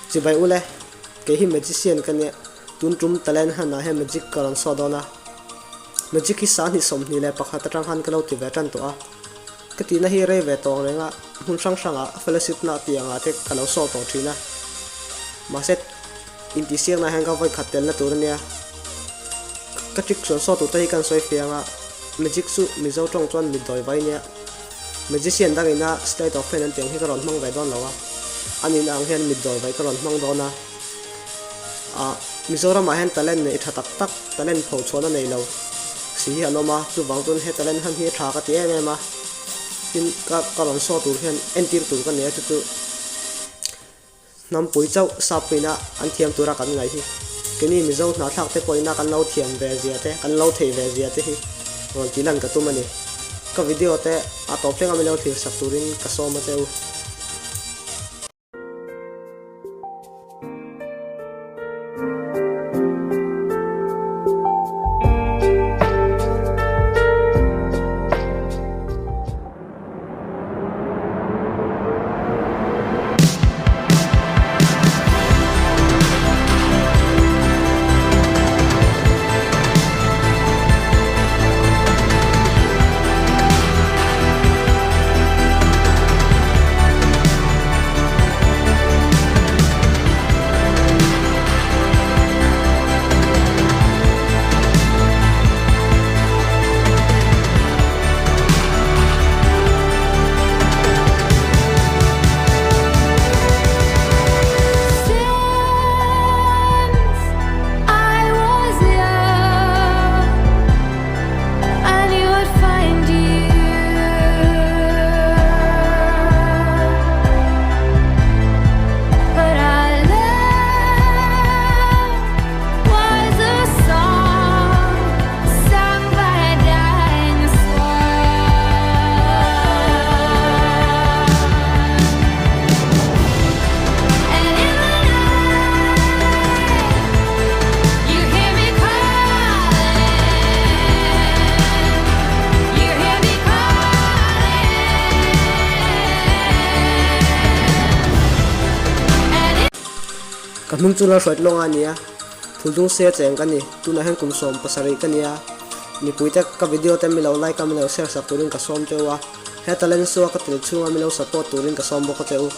Chibai ule, kei hi magician ka nia, tun tum talent han ah hian magic ka rawn saw dawn a. Magic hi 2021 atang khan ka lo ti ve tan tawh a. Ka tihna hi rei ve tawng reng a, hmun hrang hrang ah fellowship na tih ang ah te ka lo saw tawh thin a. Mahse intihsiakna ah hian ka vawi khat telna tur a nia. Ka trick chuan saw tur te hi kan sawi fiang a, magic chu Mizo tawng chuan mit dawi vai nia. Magician dangina sleight of hand an tih ang hi ka rawn hmang ve dawn lo a, a nihna ang hian mit dawi vai ka rawn hmang dawn a. Ah, Mizoramah hian talent neih tha tak tak, talent pho chhuahna nei lo si hi an awm a, chuvang chuan he talent han hi a tha ka ti em em a. Tin, ka ka rawn saw tur hian entir tur ka nei a, chu chu Hnampui chauh sappuina an thiam tura kan ngaih hi. Keini Mizo hnahthlak te pawhina kan lo thiam ve zia te, kan lo thei ve zia te hi rawn tih lan ka tum a ni. Ka video te a tawp thleng a min lo thlir sak turin ka sawm a che u. Ka hming chu Lalhruait Lawnga a ni a, Phuldung se cheng ka ni, tunah hian kum 17 ka ni a, mipuite ka video te milo like a milo share sak turin ka sawm teuh a, he talent show a ka tel chhunga milo support turin ka sawm bawk a che u.